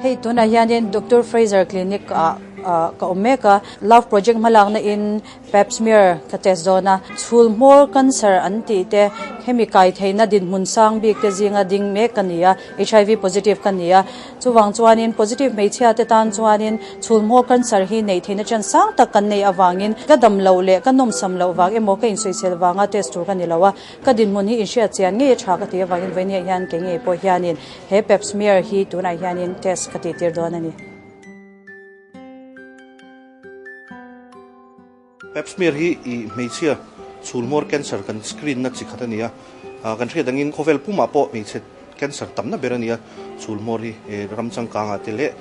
Hei tunah hianin Doctor Fraser Clinic ah ka awm mek a, Love Project hmalakna in Pap smear ka test dawn a, chhul hmawr cancer an tih te, hemi kai theihna dinhmun sang bik te zinga ding mek ka ni a, HIV positive ka ni a, chuvang chuanin positive hmeichhia te tan chuanin chhul hmawr cancer hi neih theihna chan sang tak kan neih avangin ka dam loh leh ka nawmsam loh vang emaw ka insawisel vanga test tur ka ni lo a, ka dinhmun hi inhriat chian ngei a tha ka tih avangin vawinia hian kei ngei pawh hianin he pap smear hi tunah hianin test ka tihtir dawn a ni. Pap smear hi i hmeichhia chhulhmawr cancer kan screen na chi khat a ni a, kan hriat angin khawvel pumah pawh hmeichhe cancer tamna ber a ni a, chhulhmawr hi ram changkangah te leh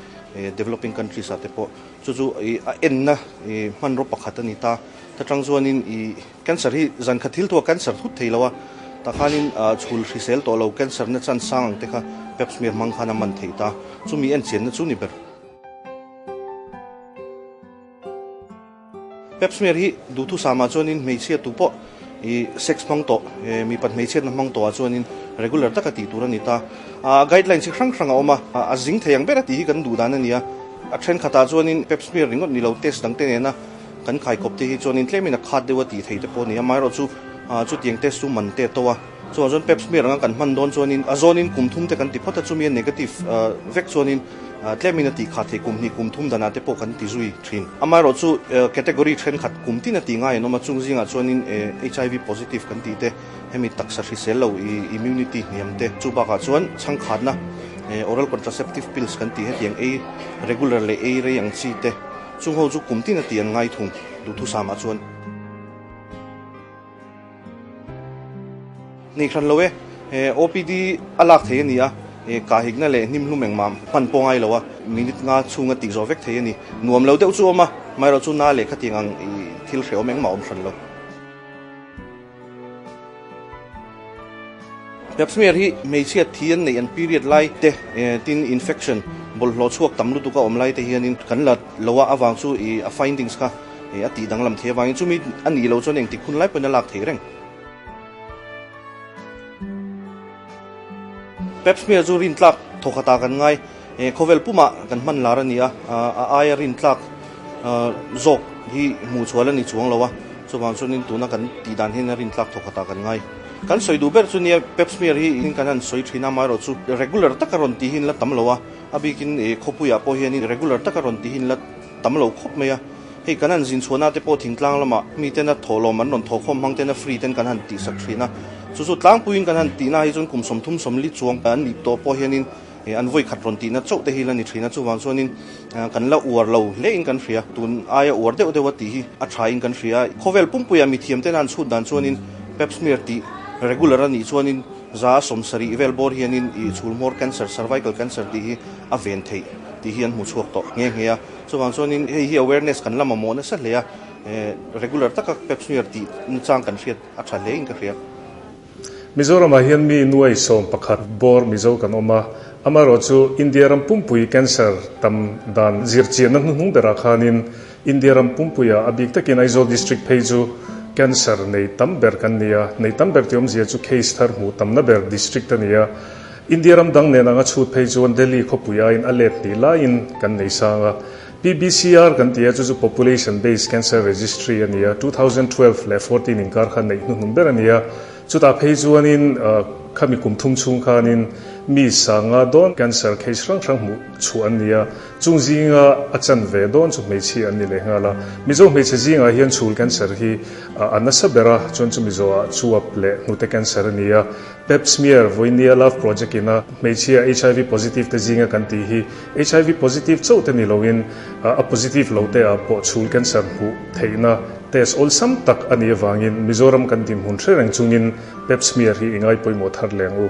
developing countries ah te pawh chu chu a enna hmanraw pakhat a ni ta. Ta tang chuanin i cancer hi zan khat thil thuah cancer thut thei lo a, tah khanin chhul hrisel tawh lo cancer na chan sang ang te kha pap smear hmang khan a man thei ta, chumi enchianna chu ni ber. Pap smear hi duhthusam ah chuanin hmeichhia tu pawh i sex hmang tawh, mipat hmeichhiatna hmang tawh ah chuanin regular taka tih tur a ni ta. Guidelines hi hrang hrang a awm a, a zing thei ang ber a tih hi kan duh dan a ni a. A thenkhat ah chuanin pap smear ringawt ni lo test dang te nena kan khaikawp te hi chuanin tlemin a khat deuh a tih thei te pawh a ni a. Amaherawhchu chu chutiang test chu man te a to a, chuvang chuan pap smear anga kan hman dawn chuanin a zawnin kum thum te kan ti phawt a, chumi a negative vek chuanin Tlemin a tih kha thei kum hnih kum thum danah te pawh kan ti zui thin. Amaherawhchu category thenkhat kum tin a tih ngai an awm a, chung zingah chuanin HIV positive kan tih te, hemi taksa hrisel lo immunity hniam te, chu bakah chuan chhangkhatna oral contraceptive pills kan tih hetiang ei regular leh ei rei ang chi te, chung ho chu kum tin a tih an ngai thung duhthusamah chuan. Nei hran lo e, OPD a lak thei a ni a, kahikna leh hnimhlum engmah hman pawh ngai lo a, minute nga chhunga tih zawh vek thei a ni. Nuam lo deuh chu awm a, amaherawhchu na leh khatiang ang thil hrehawm engmah awm hran lo. Pap smear hi hmeichhia thi an neih an period lai te tin infection bawlhhlawh chhuak tam lutuk a awm lai te hianin kan la lo a avang chu a findings kha a tih danglam thei avangin chumi a nih loh chuan engtik hun lai pawhin a lak thei reng. Pap smear chu rintlak thawkhatah kan ngai. Khawvel pumah kan hman lar a ni a, a aia rintlak zawk hi hmuh chhual a ni chuang lo a, chuvang chuanin tuna kan tih dan hian a rintlak thawkhatah kan ngai. Kan sawi duh ber chu nia pap smear hi in kan han sawi thin a, amaherawh chu regular taka rawn tih hi in la tam lo a, a bikin khawpuiah pawh hianin regular taka rawn tih hi in la tam lo khawp mai a. Hei kan han zin chhuahna te pawh thingtlang lamah miten a thawhlawm an rawn thawhkhawm hmang ten a free ten kan han tihsak thin a, chu chu tlangpuiin kan han tihna hi chuan kum 30 40 chuang an nih tawh pawh hianin an vawi khat rawn tihna chauh te hi la ni thin a, chuvang chuanin kan la uar lo hle in kan hria, tun aia uar deuh deuh a tih hi a tha in kan hria. Khawvel pumpuia mithiam tena an chhut dan chuanin pap smear tih regular a nih chuanin 70% vel bawr hianin ih chhulhmawr cancer, cervical cancer tih hi a ven theih tih hi an hmu chhuak tawh nghe nghe a. Chuvang chuanin hei hi awareness kan la mamawh nasa hle a, regular taka pap smear tih nachang kan hriat a tha hle in ka hria. Mizoramah hian mi nuai 11 bawr Mizo kan awm a, amaherawhchu India ram pumpui cancer tam dan zirchianna hnuhnung berah khanin India ram pumpuia a bik takin Aizawl District phei chu cancer nei tam ber kan ni a, nei tam ber tih awmzia chu case thar hmuh tamna ber district a ni a. India ram dang nen anga chhut phei chuan Delhi khawpui aiin a let hnih laiin kan nei sang a. PBCR kan ti a, chu chu Population Based Cancer Registry a ni a, 2012 leh 14 inkar kha neih hnuhnung ber a ni a. Chutah phei chuanin khami kum thum chhung khanin mi sanga dawn cancer case hrang hrang hmuh chhuah an ni a, chung zinga a chan ve dawn chu hmeichhia an ni leh nghal a. Mizo hmeichhe zingah hian chhul cancer hi a nasa ber a, chuan chu Mizoah chuap leh hnute cancer a ni a. Pap smear, Vawinia Love Project ina hmeichhia HIV positive te zinga kan tih hi HIV positive chauh te ni loin a positive lo te ah pawh chhul cancer hmuh theihna test awlsam tak a nih avangin Mizoram kan dinhmun hre reng chungin Pap smear hi i ngai pawimawh thar leng u.